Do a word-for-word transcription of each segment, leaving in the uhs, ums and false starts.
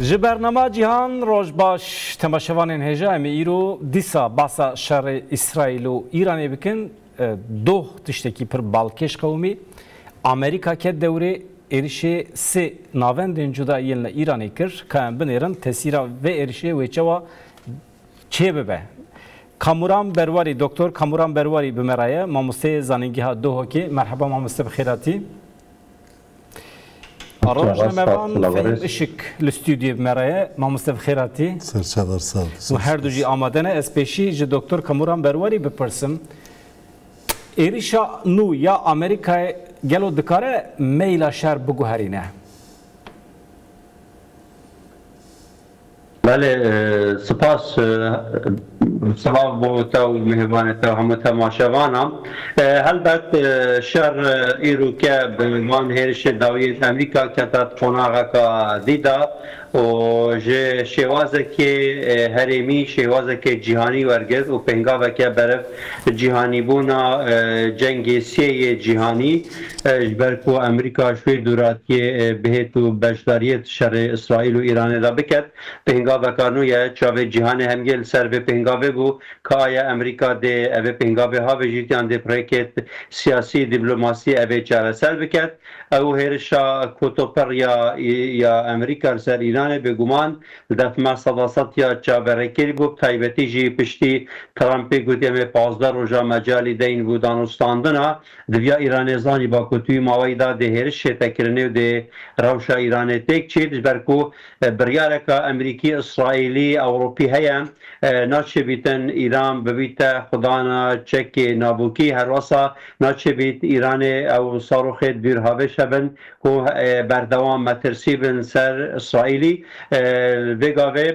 Ji bernama Cîhan Roj Baş, temaşevanên hêja, em ê îro dîsa basa şerê Îsraîl û Îranê bikin. E, doh tiştekî pir balkêş qewimî. Amerîka ket dewrê êrişê sê navendên cuda yên li Îranê kir. Ka em binêrin tesîra vê êrişê wê çawa çêbibe. Kamuran Berwarî, Doktor Kamuran Berwarî bi me re ye, mamosteyê Zanîngeha Duhokê. Merheba mamoste, bi xêr hatî. Rojnamevan Fehîm Işik li stûdyoyê bi me re ye. Mamoste, bi xêr hatî. Ser çavar, sağ ol. Û her du jî amade ne. Ez pêşî ji Doktor Kamuran Berwarî bipirsim. Êrişa nû ya Amerîkayê gelo dikare meyla şer biguherîne? Belê, e, spas, e, silav bo te û mêvanê te û hemû temaşevanan. E, helbet, e, şer, e, îro ke bi van hêrişê dawiyên Amerîka kete di qonaxeka dî de û ji şêwazekê, e, herêmî, şêwazekê cîhanî wergirt û pêngaveke berev cîhanîbûna, e, cengê sê yê cîhanî, e, ji ber ku Amerîka ji wê dûratiyê, e, bihêt û beşdariyê di şerê Îsraîl û Îranê de biket. Pêngaveka nû ye, çavê cîhanê hemgê li ser vê pêngavê bû, ka aye Amerîka dê evê pêngavê havêjît yan dê bi rêkê siyasî, dîplomasî evê çareser biket. Ew hêrişa kotoper ya, ya Amerîka li ser Îranê bêguman li def me seda sed ya çaverêkirî bû, bi taybetî jî piştî Trumpê got, em ê pazdeh roja mecalî deyn bû danûstandina. Diviya Îranê zanîba ku tu wî maweyî de dê hêriş çêtekirinê û dê rewşa Îranê têk çêt, ji ber ku, e, biryareka Amerîkî, Îsraîlî, Ewropî heye, e, naçêbîtin Îran bibîte xwedana çekê navokî, herwesa naçêbît Îranê ew saroxê dûrhavêş hebin ku, e, berdewam metirsî bin ser Îsraîlî. E, vê gavê,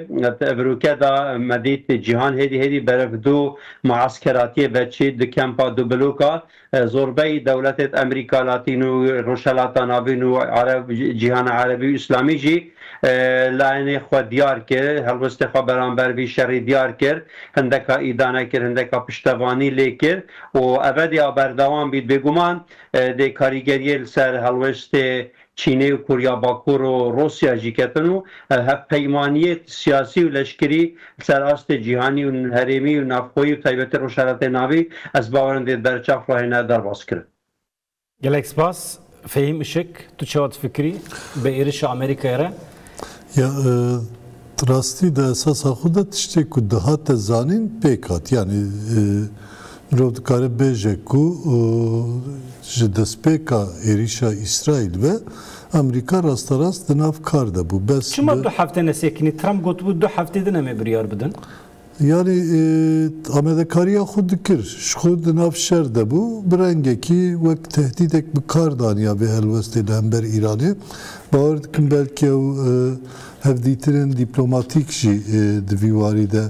e, evroke de me dît cîhan hêdî hêdî berev du mueskeratiyê ve çî, du kempa, du bloka, e, zorbey dewletêt Amerîka Latîn û Rojhelata Navîn û Ereb, Cîhana Erebî û Îslamî jî, e, layînê xwe diyar kir, helwestê xwe beramber vî şerî diyar kir, hindeka îdane kir, hindeka piştevanî lê kir û ev ê dê berdewam bît. Bêguman, e, dê karîgeriyê li ser helwestê Çînê û Koriya Bakur û Rûsya jî ketin û, e, hevpeymaniyê siyasî û leşkerî li ser astê cîhanî û herêmî û navxweyî û taybetî Rojhelatê Navî, ez bawerim dê berçav rahêne derbas kirin. Gelek spas. Fehîm Işik, tu çawa difikirî bi êrişa Amerîkayê re? Ya, e, rastî de esasa xwe de tiştê ku dihate zanîn pêk hat. Yanî, e, mirov dikare bêje ku, e, ji destpêka êrişa Îsraîl ve Amerîka rasterast di nav kar de bû. Bes çima bi du hefte nesekinî? Trump gotibû du heftê din em ê biryar bidin. Yanî, e, amadekariya xwe dikir. Ji xwe di nav şer de bû. Bi rengekî wek tehdîdek bi kar daniya vê helwestê li hember Îranê. Bawer dikim belkî ew, e, hevdîtinên dîplomatîk jî, e, di vî warî de,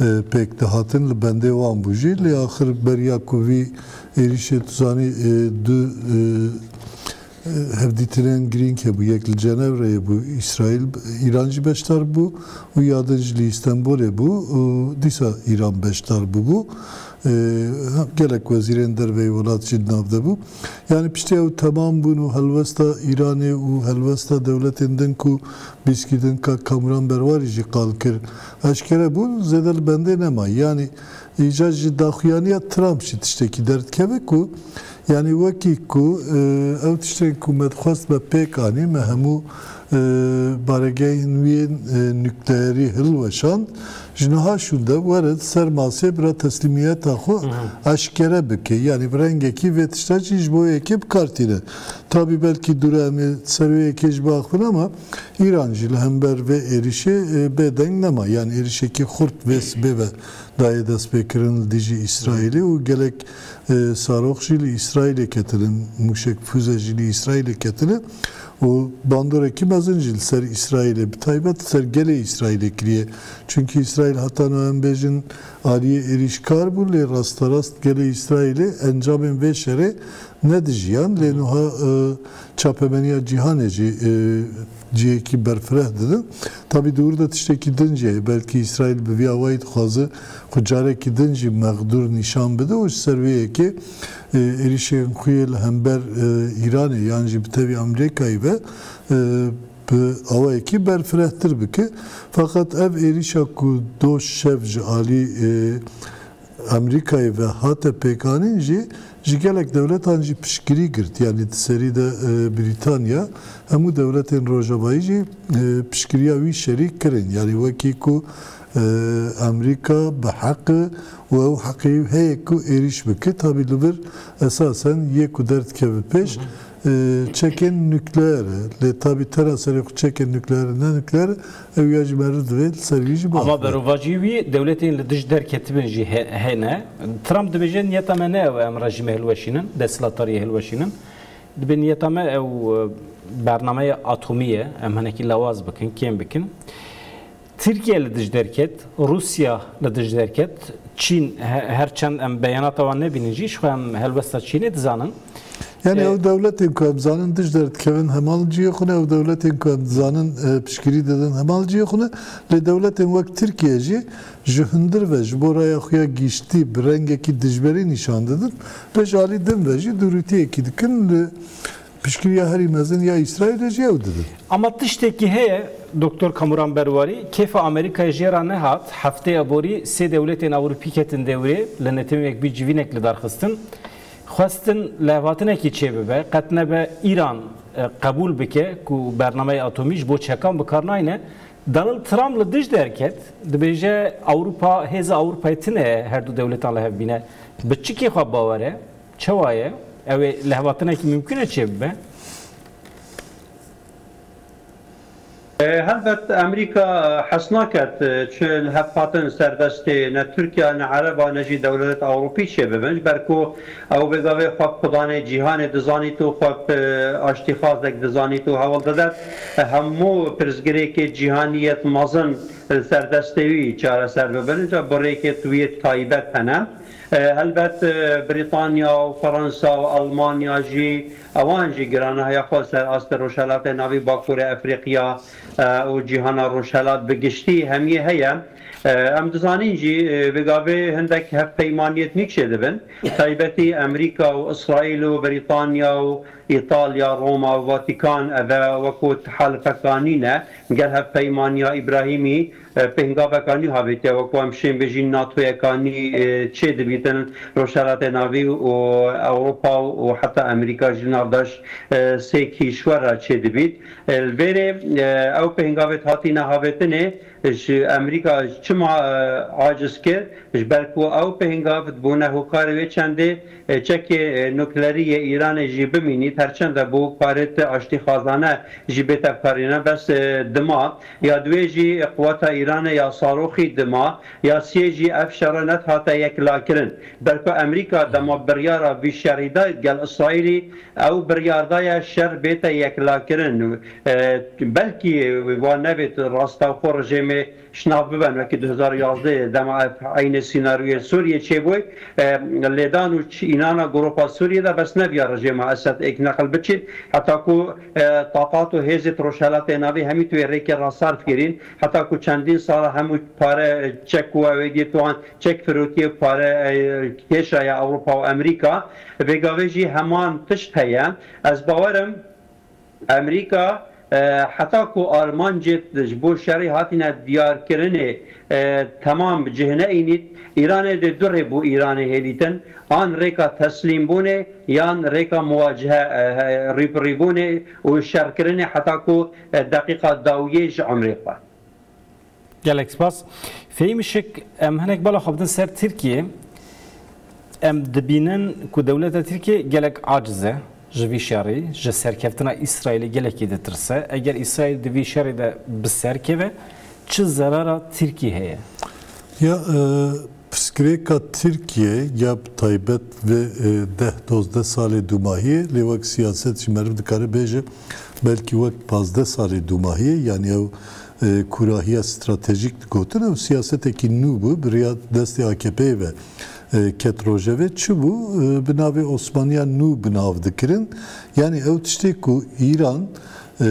e, pêk dihatin, li bendê wan bû jî. Lê axir beriya ku vî êrîşê tu zanî, e, du, e, e, hevdîtinên girîng hebû. Yek li Cenevre ye bû, Îsraîl, Îran jî beşdar bû û ya din jî li Îstenbulê bû û dîsa Îran beşdar bûbû. E, gelek wezîrên derveyî welat jî di nav de bû. Yanî piştî ew temam bûn û helwesta Îranê û helwesta dewletên din ku bîskî din ka Kamuran Berwarî jî qal kir, eşkere bûn, zêde li bendê nema. Yanî îca ji daxuyaniya Trump jî tiştekî derdikeve ku, yanî wekî ku, e, ew tiştên ku me dixwest me pêk anî, me hemû, e, baregehên wî yên, e, nukleerî hilweşand, ji niha şûnde were ser masê bira teslîmiyeta xwe Hı hı. eşkere bike. Yanî bi rengekî vê tişta jî ji bo yekê bi kar tîne. Tabî belkî dûre em ê ser wê yekê jî biaxivin ama Îran jî li hember vê êrişê, e, bêdeng nema. Yanî êrişekî xurt vê sibê ve daye destpêkirin li dijî Îsraîlê û gelek, e, sarox jî li Îsraîlê ketine, mûşek, füze jî li Îsraîlê ketine û bandorekî mezin jî li ser Îsraîlê, bi taybet li ser gelê Îsraîlê kiriye. Çunkî Îsraîl heta niha em bêjin aliyê êrîşkar bû, lê rasterast gelê Îsraîlê encamên vê şerê nedijiyan. Lê niha, e, çapemeniya cîhanê jî, e, cihekî berfireh didin. Tabî di wir de tiştekî din jî heye. Belkî Îsraîl bi vî awayî dixwaze xwe carekî din jî mexdûr nîşan bide û ji ser vê yekê, e, êrîşên xwe yê li hember, e, Îranê yan jî bi tevî Amerîkayê ve, e, bi awayekî berfirehtir bike. Feqet ev êrîşa ku do şev ji alî, e, Amerîkayê ve hate pêkanîn jî, ji gelek dewletan jî piştgirî girt. Yanî di serî de, e, Brîtanya, hemû dewletên Rojavayî jî, e, piştgiriya wî şerî kirin. Yanî wekî ku, e, Amerîka bi heq e û ew heqê heye ku êrîş bike. Tabî li vir esasen yê ku derdikeve pêş, e, çekên nukleer e. Lê tabî tera serê xwe çekên nukleer e, ne nukleer e, ew ya jî meriv divê li ser wî jî biaxive. Ama berovajî wî dewletên li dij derketibin jî he-, hene. Trump dibêje niyeta me ne ew e em rejîmê hilweşînin, desthilatdariyê hilweşînin. Dibê niyeta me ew, e, bernameya atomî ye, em hinekî lawaz bikin, kêm bikin. Tirkiye li dij derket, Rûsya li dij derket, Çîn, he-, her çend em beyanata wan nebînin jî, ji xwe em helwesta Çînê dizanin. Yani E, ew dewletên ku em zanin dij derdikevin hemal cihê xwe ne, ew dewletên ku em dizanin, e, piştgirî didin hemal cihê xwe ne. Lê dewletên wek Tirkiye jî ji hundir ve ji bo raya xwe ya giştî bi rengekî dijberî nîşan didin. Lê ji alî din ve jî dûrîtiyekî dikin li piştgiriya herî mezin ya Îsraîlê jî ew didin. Ama tiştekî heye, Doktor Kamuran Berwarî, kêfa Amerîkayê jê re nehat, hefteya borî sê dewletên Ewropî ketin dewrê, li Netewên Yekbûyî civînek li dar xistin. Xwestin lihevhatinekî çêbibe, qet nebe Îran, e, qebûl bike ku bernameyê atomî ji bo çekan bi kar nayne. Donald Trump li dij derket, dibêje Ewropa, hêza Ewropayê tune ye, her du dewletan li hev bîne. Bi çi kêfa bawer e? Çawa ye? Ew ê lihevhatinekî mimkun e çêbibe? E, helbet Amerîka, e, hez naket, e, çi lihevhatin ser destê ne Tirkiye, ne Ereba, ne jî dewlet Ewropî çêbibin. Ji ber ku ew bi gavê xwe bi xudanê cîhanê dizanît û xwe bi aştîxazek dizanît û hewl didet, e, hemû pirsgirêkê cîhanî yê mezin li ser destê wî çareser bibin. Ca bi rêkê wî taybet hene. E, helbet, e, Brîtanya û Fransa û Almanya jî, ewan jî giranahiya xwe ser astê Rojhelatê Navî, Bakurê Efrîqiya, e, û cîhana Rojhelat bi giştî hemiyê heye. E, em dizanîn jî, e, bi gavê hindek hevpeymaniyêt nî çêdibin. Taybetî Amerîka û Îsraîl û Brîtanya û Îtalya, Roma û Vatikan, eve wekû tehalifeka nî ne. Gel hevpeymaniya Îbrahîmî, e, pêngaveka nî havêtiye, wekû em şên bêjîn NATOyeka nî, e, çê dibîtin Rojhelatê Navî û Ewropa û heta Amerîka jî navdaş, e, sê kîşwer re çê dibît. E, li vêrê, e, ew pêngavêt hatîne havêtinê, ji Amerîka çima, e, aciz kir? Ji ber ku ew pêngav bûne hokarê wê çendê, e, çekê, e, nuklerî yê Îranê jî bimînît, her çend e bû karê ti aştîxazane jî bête bikarîne, bes, e, dima, ya duê jî quweta Îranê ya saroxî dima, ya siyê jî ev şere nedihate yeklakirin. Ber ku Amerîka dema biryara vî şerî dayt gel Îsraîlî, ew biryar daye şer bête yeklakirin. E, belkî wan nebêt rastewxo rejêmê şinav biben, wekî du hezar û yazdeh dema ev eynê sînaryoyê Sûriyê çêbûy, e, lêdan û çi-, înana Ewropa Sûriyê de bes neviya rejêma Esed êk neqil biçîn, heta ku, e, taqat û hêzê Rojhelatê Navî hemî tu yê rêkê re sarf kirîn, heta ku çendîn sala hemû pare, e, çek û ewêdiyê tuan çek firotiyê pare, e, kêşa ya Ewropa û Amerîka, vê gavê jî heman tişt heye. Ez bawerim, Amerîka, e, heta ku armancê ji bo şerê hatine diyarkirinê, e, temam cih neînît, Îranê dê du rê bo Îranê hêlîtin, an rêka teslîmbûnê, yan rêka muwacihe, e, e, rîbirîbûnê û şerkirinê heta ku, e, deqîqa dawiyê ji emrê xwe. Gelek spas. Fehîm Işık, em hinek bala xwe bidin ser Tirkiye. Em dibînin ku dewleta Tirkiye gelek aciz e ji vî şerî, ji serkeftina Îsraîlê gelekî ditirse. Eger Îsraîl di vî şerî de bi ser keve, çi zerara Tirkiyê heye? Ya, e, pirsgirêka Tirkiye ya bi taybet vê, e, deh dozdeh salê dûmahiyê, lê wek siyaset jî meriv dikare bêje, belkî wek pazdeh salê dûmahiyê, yanî ew, e, kûrahiya stratejîk digotin, ew siyasetekî nû bû, bi riya destê A K P'yê ve, e, ket rojevê. Çi bû? E, bi navê Osmaniya nû bi nav dikirin. Yanî ew tiştê ku Îran, e,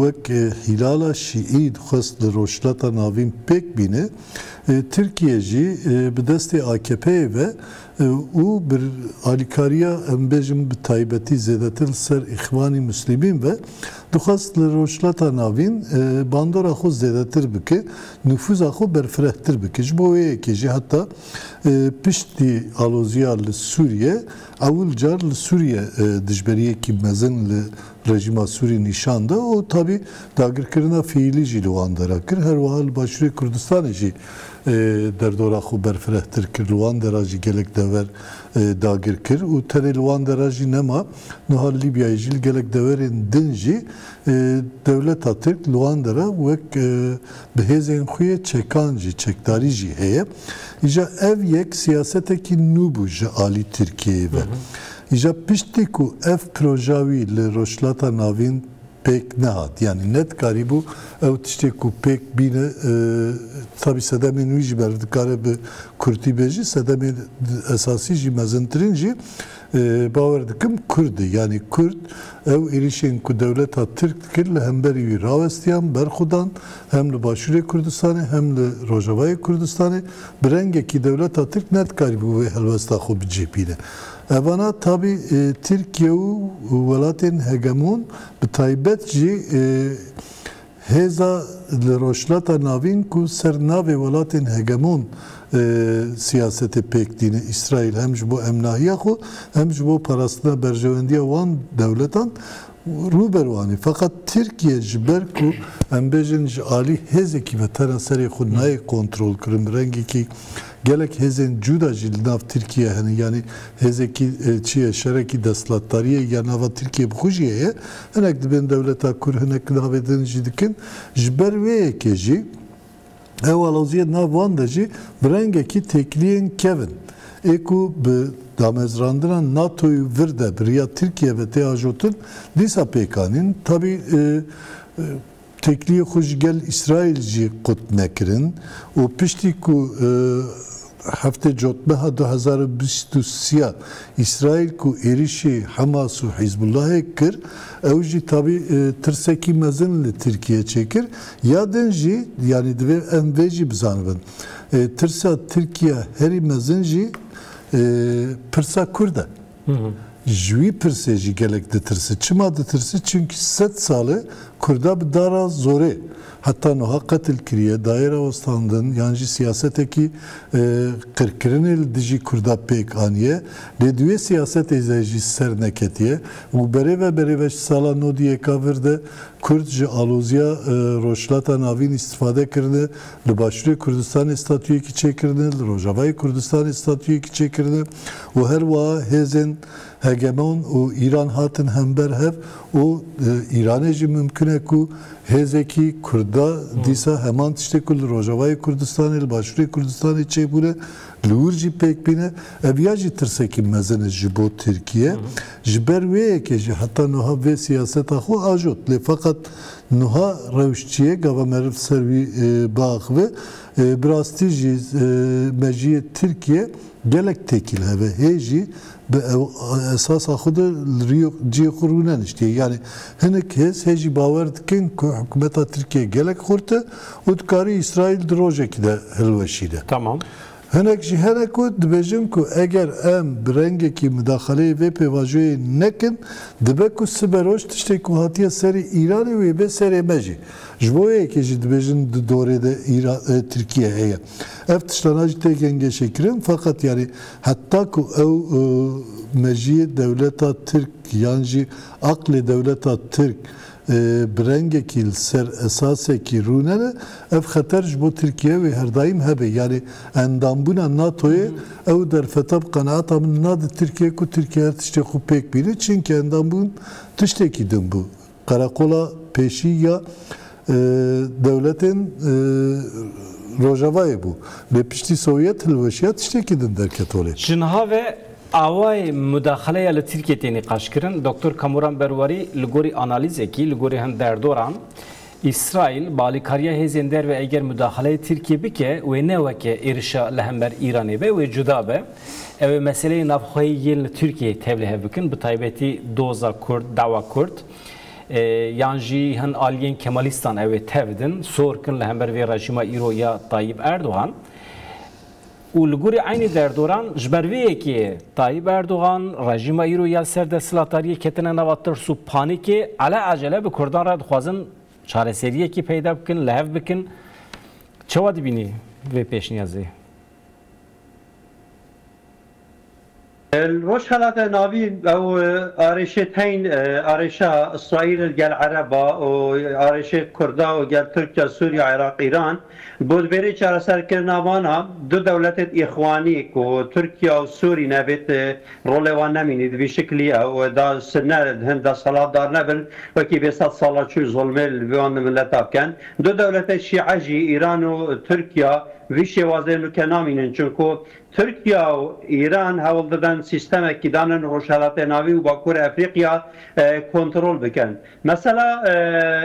wek, e, Hîlala Şîî dixwest li Rojhilata Navîn pêk bîne, e, Tirkiye jî, e, bi destê A K P'yê ve, û bir alîkariya, em bêjin, bi taybetî zêdetir li ser Îxwanî Muslimîn ve dixwest li Rojhilata Navîn, e, bandora xwe zêdetir bike, nufûza xwe berfirehtir bike. Ji bo wê yekê jî heta, e, piştî aloziya li Sûriye, ewil car li Sûriye, e, dijberiyekî mezin li rejîma Sûrî nîşan da û tabî dagirkirina fiîlî jî li wan dera kir. Her wiha li Başûrê Kurdistanê jî, e, derdora xwe berfirehtir kir. Li wan dera jî gelek dever, e, dagir kir û tenê li wan dera jî nema, niha li Lîbyayê jî li gelek deverên din jî, e, dewleta Tirk li wan dera wek, e, bi hêzên xwe yê çekan jî, çekdarî jî heye. Îja ev yek siyasetekî nû bû ji alî Tirkiyeyê ve. Hı hı. Îja piştî ku ev proja wî li Rojhilata Navîn pêk nehat. Yanî nedikarîbû ew tiştê ku pêk bîne, e, tabî sedemên wî jî meriv dikare bi kurtî bêjî, sedemên esasî jî, mezintirîn jî, e, bawer dikim Kurd e. Yanî Kurd ew êrîşên ku dewleta Tirk dikir li hemberî wî rawestiyan, berxwedan, hem li Başûrê Kurdistanê hem li Rojavayê Kurdistanê bi rengekî dewleta Tirk nedikarîbû vê helwesta xwe bi cih bîne. Evana tabî, e, Tirkiye û welatên hegemon, bi taybet jî, e, hêza li Rojhilata Navîn ku ser navê welatên hegemon, e, siyasetê pêk dîne, Îsraîl, hem ji bo emnahiya xwe hem ji bo parastina berjewendiya wan dewletan rû ber wan e. Feqet Tirkiye ji ber ku, em bêjin, ji alî hêzekî ve tena serê xwe nayê kontrol kirin, bi rengekî gelek hêzên cuda jî li nav Tirkiye hene, yanî hêzekî, e, çi ye, şerekî desthilatdariyê ya nava Tirkiye bi xwe jî heye. Hinek dibên dewleta Kurd, hinek navê din jî dikin. Ji ber wê yekê jî ew aloziyê nav wan de jî bi rengekî têkiliyên kevin ê ku bi damezrandina NATOyê vir de bi riya Tirkiye ve tê ajotin, dîsa pêk anîn. Tabî, e, e, têkiliyê xwe ji gel Îsraîl jî qut nekirin û piştî ku, e, heftê cotmeha du hezar û bîst û sê ya Îsraîl ku êrîşê Hamas û Hizbullahê kir, ew jî tabî, e, tirsekî mezin li Tirkiye çêkir. Ya din jî, yanî divê em vê jî bizanibin. E, tirsa Tirkiye herî mezin jî, e, pirsa Kurd e. Hı hı. Ji wî pirsê jî gelek ditirse. Çima ditirse? Çimkî sed sal e Kurda bi dara zorê heta niha qetil kiriye, daye rawestandin, yan jî siyasetekî, e, qirkirinê li dijî Kurda pêk aniye. Lê di wê siyasetê de jî ser neketiye û berê ve berê ve ji sala nod û yeka vir de Kurd ji aloziya, e, Rojhilata Navîn îstifade kirine, li Başûrê Kurdistanê statuyekî çêkirine, li Rojavayê Kurdistanê statuyekî çêkirine û her wiha hêzên hegemon û Îran hatin hember hev û, e, Îranê jî mimkun e ku hêzekî Kurda dîsa heman tiştê ku li Rojavayê Kurdistanê, li Başûrê Kurdistanê çêbûne, li wir jî pêk bîne. Ev ya jî tirsekî mezin e ji bo Tirkiye. Hı hı. Ji ber wê yekê jî heta niha vê siyaseta xwe ajot. Lê feqet niha rewş çi ye, gava meriv ser wî, e, biaxive. E, bi rastî jî, e, mejiyê Tirkiye gelek têkil hev e. Hê jî bi ew esasa xwe de li rî-, cihê xwe rûneniştiye. Yanî hinek hêz hê jî bawer dikin ku hikûmeta Tirkiye gelek xurt e û dikarî Îsraîl di rojekî de hilweşîne. Tamam. Hinek jî hene ku dibêjin ku eger em bi rengekî mudaxaleyê vê pêvajoyê nekin, dibe ku siberoj tiştê ku hatiye serê Îranê wê bê serê me jî. Ji bo yekê jî dibêjin di dorê de Îra-, e, Tirkiye heye. Ev tiştana jî tê gengeşekirin, feqet, yanî, heta ku ew, e, mejiyê dewleta Tirk yan jî aqlê dewleta Tirk, e, bi rengekî li ser esasekî rûnene, ev xeter ji bo Tirkiye wê her daîm hebe. Yanî endambûna NATOyê, ew derfeta bi qenaeta min nade Tirkiye ku Tirkiye her tiştê xwe pêk bîne, çimkî endambûn tiştekî din bû. Qereqola pêşî ya, e, dewletên, e, Rojavayê bû. Lê piştî Sovyet hilweşiya, tiştekî din derket holê. Ji niha ve awayê mudaxaleya li Tirkiyê tê nîqaşkirin. Doktor Kamuran Berwarî, li gorî analîzekî, li gorî hin derdoran, Îsraîl bi alîkariya hêzên derve eger mudaxaleyê Tirkiyê bike, wê ne weke êrişa li hember Îranê be, wê cuda be. Ew ê meseleyê navxweyî yên li Tirkiyeyê tevlîhev bikin, bi taybetî doza Kurd, dawa Kurd, e, yan jî hin aliyên Kemalîstan ew ê tevdin, sor kin li hember vê rejîma îro ya Tayyip Erdogan. Û li gorî eynî derdoran, ji ber vê yekê Tayyip Erdogan, rejîma îro ya li ser desthilatdariyê ketine nava tirs û panîkê, ele ecele bi Kurdan re dixwazin çareseriyekî peyda bikin, li hev bikin. Çawa dibînî vê pêşniyazê? Li Rojhelata Navîn ew, e, arêşê teyn, e, arêşa Îsraîl gel Ereba û arêşê Kurda û gel Tirkiye, Sûriye, Iraq, Îran, bo di bêrê çareserkirina vana du dewletê îxwanî ku Tirkiye û Sûrî nebêt, e, rolê wan nemînî di vî şiklî ew da sine hin desthilatdar nebin, wekî vê sed sala çû zulmê li vê wan mileta bikin. Du dewletê şîe jî, Îran û Tirkiye, vî şêwazê nuke namînin, çunku Tirkiye û Îran hewl didin sîstemekî danin Rojhelatê Navîn û Bakur Efrîqya, e, kontrol bikin. Mesela,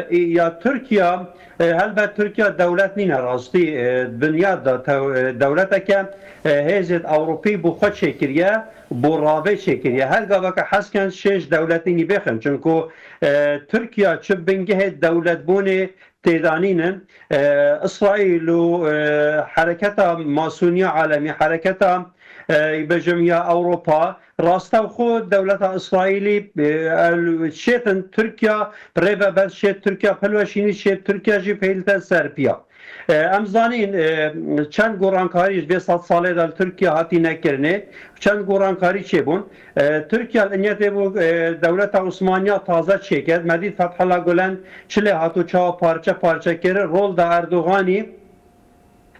e, ya Tirkiye, e, helbet Tirkiye dewlet nîne rastî, e, binyat da tew-, e, dewleteke, e, hêzêt Ewropî bo xwe çêkiriye, bo ravê çêkiriye. Her gaveke hez kin şêş dewletî nî bêxin. Çunku, e, Tirkiye çi bingehê dewletbûnê têdanînin, e, Îsraîl û, e, hereketa masûniya alemî, hereketa, e, bêjim ya Ewropa, rastewxo dewleta Îsraîlî, e, el-, şêtin Tirkiya, rê ve ber şêt Tirkiya, pilweşînî şêt Tirkiya jî pêlite serpiya. E, em zanîn, e, çend gorankarî ji vê sed salê de li Tirkiye hatî nekirinê, çend gorankarî çêbûn. E, Tirkiye li Inyetê bû, e, dewleta Osmaniya taze çêket. Me dît Fethullah Gulen çi lê hat û çawa parçe parçe kir. Rol da Erdoganî,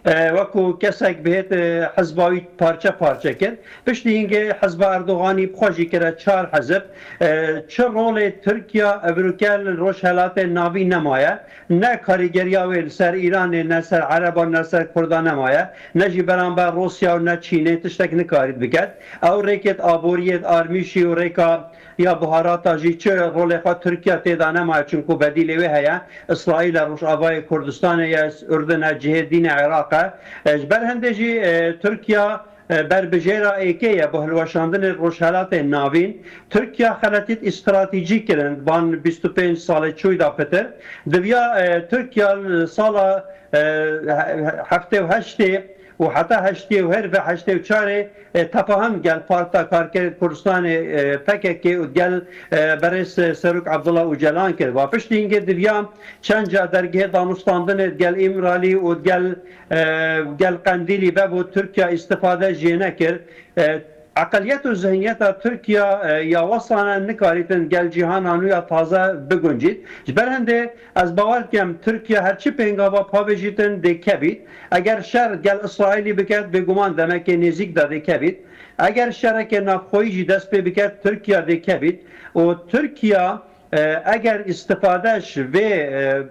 e, wekû kesek bihêt, e, hizba wî parçe parçe kir. Piştî hingê hizba Erdoganî bi xwe jî kire çar hizib. E, çi rolê Tirkiye evroke li Rojhelatê Navîn nemaye? Ne karîgeriya wê li ser Îranê, ne ser Ereban, ne ser Kurdan nemaye, ne jî beramber Rûsya û ne Çînê tiştek nikarît biket. Ew rêkêt aboriyêt armîşî û rêka ya buharata jî çi rolê xwe Tirkiye tê de nemaye, çunku bedîlê wê heye, Îsraîl e, Rojavayê Kurdistanê ye, Urdun e, cihê dîn e, Iraq e. E, ji ber hindê jî, e, Tirkiye, e, berbijêra êkê ye bo hilweşandinê Rojhelatê Navîn. Tirkiye xeletît îstratejî kirin, van bîst û pênc salê çûyî de pitir. Diviya, e, Tirkiye li sala, e, he-, he-, heftê û heştê û heta heştê û her ve heştê û çarê, e, tefahum gel Parta Karkerê Kurdistanê, e, P K K û gel, e, berêz, e, Serok Abdullah Ocalan kir. Va piştî hingê diviya çend ca dergehê danûstandinê gel Îmralî û gel, e, gel Qendîlî vebû, Tirkiye îstifade jê nekir. E, Eqeliyet û zihniyeta Tirkiye, e, ya wesane nikarîtin gel cîhana nû ya taze biguncît. Ji ber hindê ez bawer dikim Tirkiye her çi pêngava pavêjîtin dê kevît. Eger şer gel Îsraîlî biket, bêguman demekê nêzîk de dê kevît. Eger şereke navxweyî jî dest pê biket, Tirkiye dê kevît. Û Tirkiye, e, eger îstifade ji vê, e,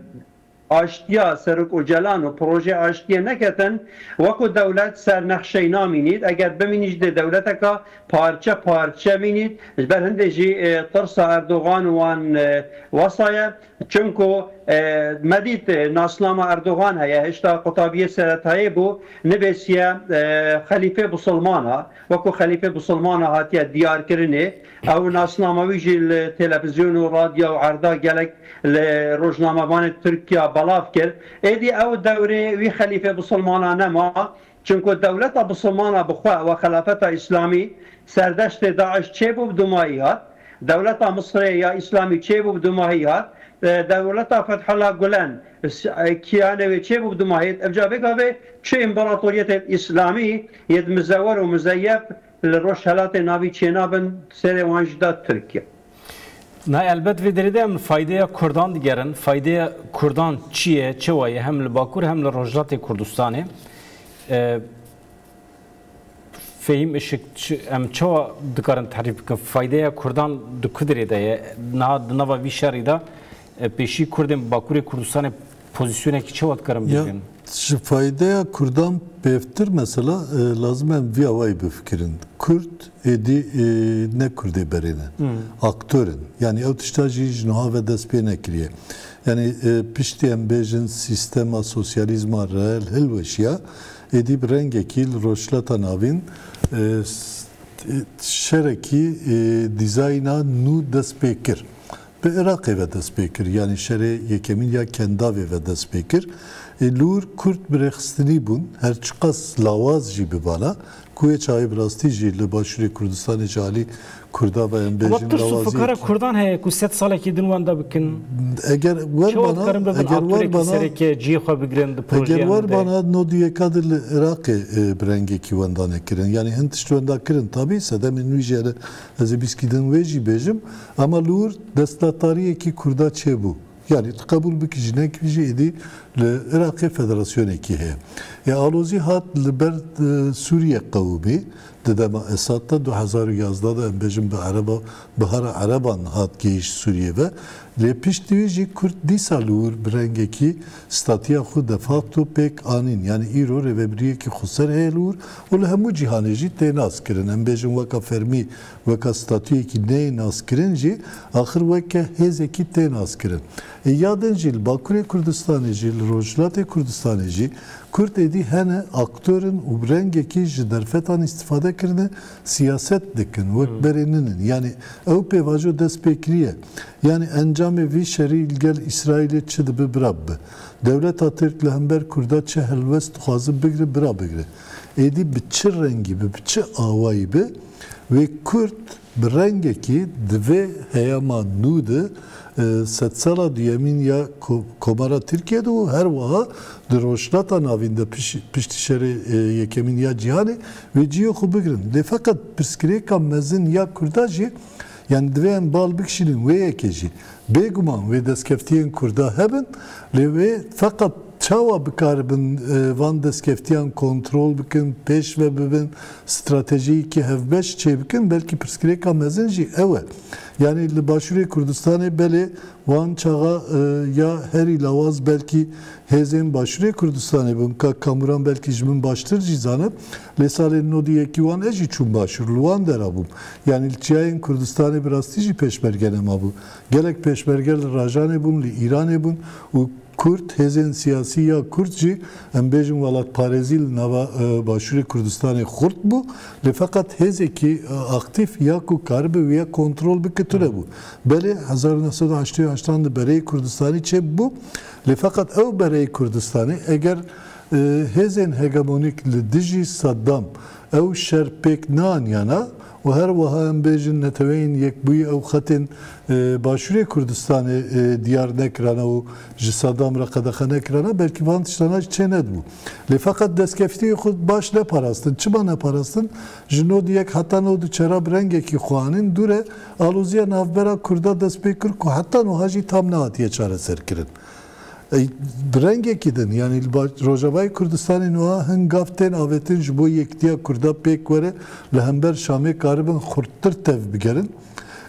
aştiya Serok Ocalan û projeyê aştiyê neketin, wekû dewlet ser nexşeyê namînît, eger bimînî jî dê dewleteka parçe parçe mînît, ji ber hindê jî, e, tirsa Erdogan wan, e, wesa ye. Çimku, e, me dît, e, nasnama Erdogan heye, hişta qutabiyê seretayê bû, nivêsiye, e, Xelîfê Bisilmana, wekû Xelîfê Bisilmana hatiye diyarkirinê. Ew nasnama wî jî li televîzyon û radyo û erda gelek li rojnamevanê Tirkiya belav kir. Êdî ew dewrê wî xelîfê bisilmana nema, çimku dewleta bisilmana bi xwe, ew e xelafeta Îslamî, serdeştê DAIŞ çêbû bi dumahî hat. Dewleta Misirê ya Îslamî çêbû bi dumahî hat. E, dewleta Fethullah Gulen, s-, e, kiyanê wê çêbû bi dumahî hat. Evca vê gavê çi împaratoriyetê Îslamî yê mizewer û mizeyef li Rojhelatê Navî çênabin, serê wan jî da Tirkiye. Na elbet vê derê de em li faydeya Kurdan digerin. Faydeya Kurdan çi ye, çawa ye? Hem li Bakur hem li Rojhilatê Kurdistanê. E, Fehîm Işık, çi, em çawa dikarin terîf bikin? Faydeya Kurdan di ku derê de ye? Niha di nava vî şerî de, e, pêşî Kurdên Bakurê Kurdistanê pozîsyonekî çawa dikarin bigrin? Ji faydeya Kurdan pêvtir mesela, e, lazim em vî awayî bifikirin. Kurd êdî, e, ne Kurdê berê ne. Hmm. Aktor in. Yanî ew tişta jî ji niha ve dest pê nekiriye. Yanî, e, piştî em bêjin sîstema sosyalîzma reel hilweşiya, êdî bi rengekî li Rojhilata Navîn, e, s-, e, şerekî, e, dîzayna nû dest pê kir. Bi Iraqê ve dest pê kir, yanî şerê yekemîn ya Kendavê ve dest pê kir. Ê, li wir Kurd bi rêxistinî bûn, her çiqas lawaz jî bibana, ku yê çaxê bi rastî jî li Başûrê Kurdistanê ji alî Kurda ve em Ama bêjin tirsu lawazî fikara yekî. Kurdan heye ku sed salekî din wenda bikin. Eger wer Çawa bana, dikarin bibin eger wer aktorekî bana, sereke cihê xwe bigirin di eger projeyan wer de? Bana nod û yeka de li Iraqê, e, bi rengekî wenda nekirin. Yani hin tişt wenda kirin. Tabî sedemên wî jî hene, ez ê bîskî din wê jî bêjim. Ama li wir desthilatdariyekî Kurda çêbû. Yani tu qebûl bikî jî nekî jî êdî li Iraqê federasyonekî heye. Ya alozî hat li ber, e, Sûriye qewimî di dema Esad de du hezar û yazdeh de em bêjin bi Ereba, bihara Ereban hat gihîşt Sûriye ve. Lê piştî wî jî Kurd dîsa li wir bi rengekî statiya xwe de facto pêk anîn. Yani îro rêvebiriyekî xweser heye li wir û li hemû cîhanê jî tê nas kirin. Em bêjin weka fermî, weka statuyekî neyê naskirin jî axir weke hêzekî tê naskirin. Ê, ya din jî li Bakurê Kurdistanê jî, li Rojhilatê Kurdistanê jî Kurd êdî hene aktor in û bi rengekî ji derfetan îstîfade kirine, siyaset dikin, wek Hmm. berê ninin. Yani ew pêvajo dest pê kiriye. Yani encamê vî şerî li gel Îsraîlê çi dibe bira bibe. Dewleta Tirk li hember Kurda çi helwest dixwaze bigre bira bigre. Êdî bi çi rengî bi, bi çi awayî bi, wê Kurd bi rengekî di vê heyama nû de, e, sedsala duyemîn ya ko-, Komara Tirkiye de û her wiha di Rojhilata Navîn de piş-, piştî şerê, e, yekemîn ya cîhanê wê cihê xwe bigirin. Lê feqet pirsgirêka mezin ya Kurda jî, yani divê em bal bikişînin wê yekê jî. Bêguman wê destkeftiyên Kurda hebin, lê wê feqet çawa bikaribin, e, van destkeftiyan kontrol bikin, pêş ve bibin, stratejiyekî hevbeş çêbikin, belkî pirsgirêka mezin jî ew e. Yani li Başûrê Kurdistanê belê wan çaxa, e, ya herî lawaz belkî hêzên Başûrê Kurdistanê bûn. Kak Kamuran belkî ji min baştir jî zane. Lê salên nod û yekî wan ez jî çûm Başûr, li wan dera bûm. Yani li çiyayên Kurdistanê bi rastî jî pêşmerge nemabû. Gelek pêşmerge li Rajanê bûn, li Îranê bûn û Kurd, hêzên siyasî ya Kurd jî, em bêjin welatparêzî li nava, e, Başûrê Kurdistanê xurt bû. Lê feqet hêzekî, e, aktîf ya ku karibe wî ya kontrol bike tune bû. Belê hezar û neh sed û heştê û heştan de bereyê Kurdistanî çêbû. Lê feqet ew bereyê Kurdistanê eger, e, hêzên hegemonîk li dijî Saddam ew şer pêk neaniyana û her wiha em bêjin Neteweyên Yekbûyî ew xetên, e, Başûrê Kurdistanê, e, diyar nekirana û ji Saddam re qedexe nekirana, belkî van tiştana jî çê nedibû. Lê feqet destkeftiyê xwe baş neparastin. Çima neparastin? Ji nod û yek heta nod û çar re bi rengekî xwe anîn dû re aloziya navbera Kurda dest pê kir ku heta niha jî tam nehatiye çareserkirin. Ey, bi rengekî din, yani li ba-, Rojavayê Kurdistanê niha hin gav tên avêtin ji bo yekitiya Kurda pêk were, li hember Şamê karibin xurttir tev bigerin.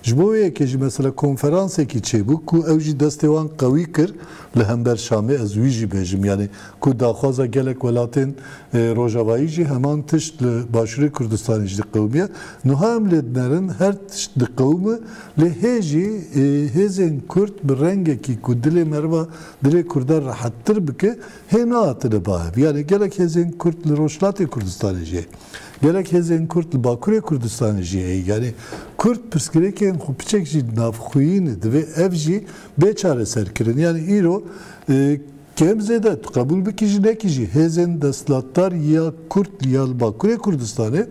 Ji bo wê yekê jî mesela konferansekî çêbû ku ew jî destê wan qewî kir li hember Şamê, ez wî jî bêjim, yani ku daxwaza gelek welatên, e, Rojavayî jî heman tişt li Başûrê Kurdistanê jî diqewimiye. Niha em lê dinerin her tişt diqewime, lê hê jî, e, hêzên Kurd bi rengekî ku dilê meriva, dilê Kurda rehettir bike, hê nehatine ba hev. Yani gelek hêzên Kurd li Rojhilatê Kurdistanê jî heye. Gelek hêzên Kurd li Bakurê Kurdistanê jî heye. Yani Kurd pirsgirêkên xwe piçek jî navxweyî ne. Divê ev jî bê çareserkirin. Yani îro, e, kêm zêde tu qebûl bikî jî nekî jî hêzên desthilatdar ya Kurd ya li Bakurê Kurdistanê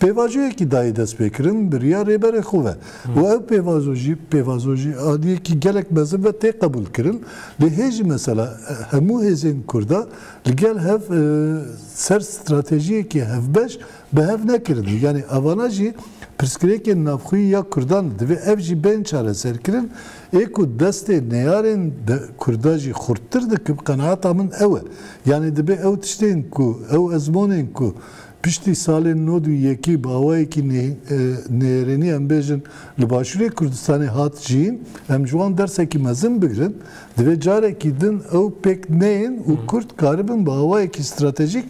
pêvajoyekî dayê destpêkirin bi riya rêberê xwe ve. Û ev pêvazo jî, pêvazo jî aliyekî gelek mezin ve tê qebûlkirin. Lê hê jî mesela, e, hemû hêzên Kurda li gel hev, e, ser stratejiyekî hevbeş bi hev nekirin. Yani evana jî pirsgirêkên navxweyî ya Kurdan divê ev jî bên çareserkirin. Ê ku destê neyarên de Kurda jî xurttir dikin, qenaeta min ew e. Yani divê ew tiştên ku, ew ezmonên ku piştî salên nod û yekî bi awayekî nê-, e, nêrênî em bêjin li Başûrê Kurdistanê hat jiyîn, em ji wan dersekî mezin bigirin. Divê carekî din ew pêk neyên û Kurd karibin bi awayekî stratejîk,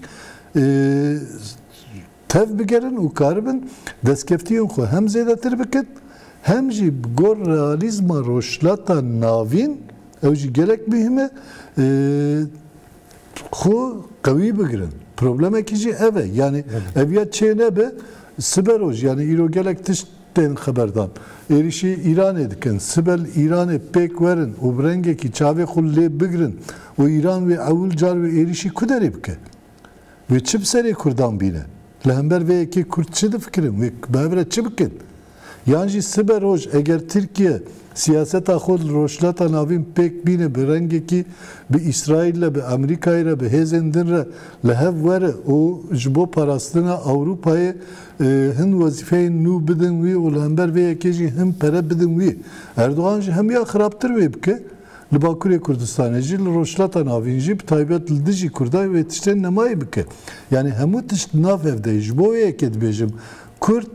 e, tev bigerin û karibin destkeftiyên xwe hem zêdetir bikin, hem jî bi gor realîzma Rojhilata Navîn, ew jî gelek muhîm e, e, xwe qewî bigirin. Problemekî jî ev e. Yani ev ya çê nebe, siberoj, yani îro gelek tişt tên xeberdan. Êrîşî Îranê dikin. Sibel Îranê pêk werin û bi rengekî çavê xwe lê bigrin û Îran wê ewil car wê êrîşî ku derê bike? Wê çi bi serê Kurdan bîne? Li hember vê yekê Kurd çi difikirin? Wê bi hev re çi bikin? Yan jî sibe roj eger Tirkiye siyaseta xwe li Rojhilata Navîn pêk bîne, bi rengekî bi Îsraîl re, bi Amerîkayê re, bi hêzên din re li hev were û ji bo parastina Ewropayê, e, hin wezîfeyên nû bidin wî û li hember vê yekê jî hin pere bidin wî. Erdogan ji hemiya xirabtir wê bike. Li Bakurê Kurdistanê jî, li Rojhilata Navîn jî, bi taybet li dijî Kurdan wê tiştên nemayê bike. Yanî hemû tişt nav hev de ye. Ji bo wê yekê dibêjim, Kurd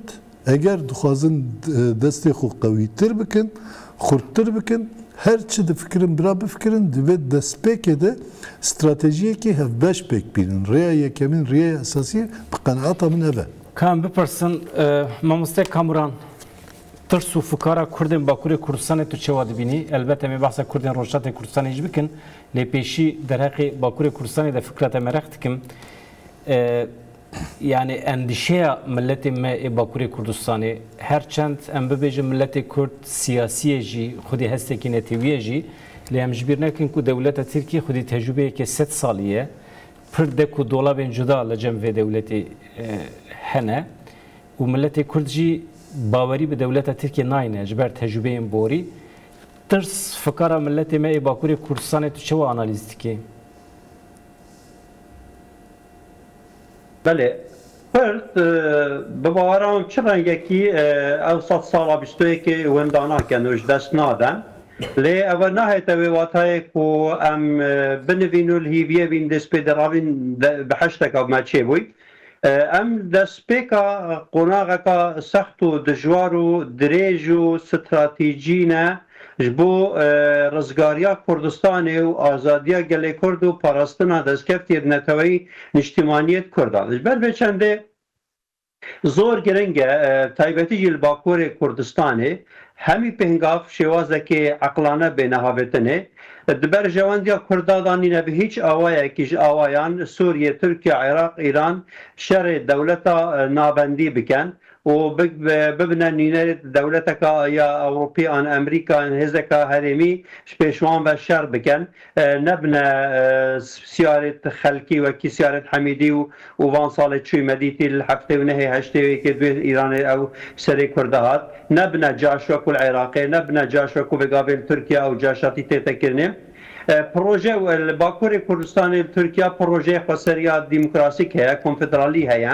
eger dixwazin, e, destê xwe qewîtir bikin, xurttir bikin, her çi difikirin, bira bifikirin, divê destpêkê de stratejiyekî hevbeş pêk bînin. Rêya yekemîn, rêya esasî bi qenaeta min ev e. Ka em bipirsin, e, mamoste Kamuran, tirs û fikara Kurdên Bakurê Kurdistanê tu çawa dibînî? Elbet em ê behsa Kurdên Rojhilatê Kurdistanê jî bikin, lê pêşî derheqê Bakurê Kurdistanê de fikra te mereq dikim. E, yani endîşeya miletê me ê Bakurê Kurdistanê, her çend em bibêjin miletê Kurd siyasî ye jî, xwedî hestekî netewî ye jî, lê em ji bîr nekin ku dewleta Tirkiyê xwedî tecrûbeyeke sed salî ye. Pir dek û dolabên cuda li cem vê dewletê, e, hene û miletê Kurd jî bawerî bi dewleta Tirkiyê nayne ji ber tecrûbeyên borî. Tirs fikara miletê me ê Bakurê Kurdistanê tu çawa analîz dikî? Belê, Kurd, e, bi bawera min çi rengekî, e, ew sed sala bîst û yekê winda nakin û ji dest nadin. Lê ew nahête wê watayê ku em, e, binivîn û li hîviyê bîn destpêderabîn de, bi heşteka me çêbûy. E, em destpêka qonaxeka sext û dijwar û dirêj û stratejî ne ji bo, e, rizgariya Kurdistanê û azadiya gelê Kurd û parastina destkeftiyê neteweyî niştimaniyê Kurdan. Ji ber vê çendê zor giring e, e, taybetî jî li Bakurê Kurdistanê hemî pêngav şêwazekê eqlane bêne havêtinê. Di berjewendiya Kurda de nîne bi hîç awayekî ji awayan Sûriye, Tirkiye, Iraq, Îran şerê dewleta, e, navendî bikin û bi-, bi-, bibine nûnerê dewleteka ya Ewropî an Amerîka an hêzeka herêmî ji pêş wan ve şer bikin. E, nebine, e, siyarê xelkî wekî siyarê Hemîdî û, û van salê çûyî me dîtî li heftê û nehê heştê û yekê duyê Îranê ew serê Kurda hat. Nebine caş wekû li Iraqê, nebine caş wekû vê gavê li Tirkiye ew caşatî tête kirinê. E, proje, e, li Bakurê Kurdistanê li Tirkiye projeyê xweseriya demokrasîk heye, konfederalî heye.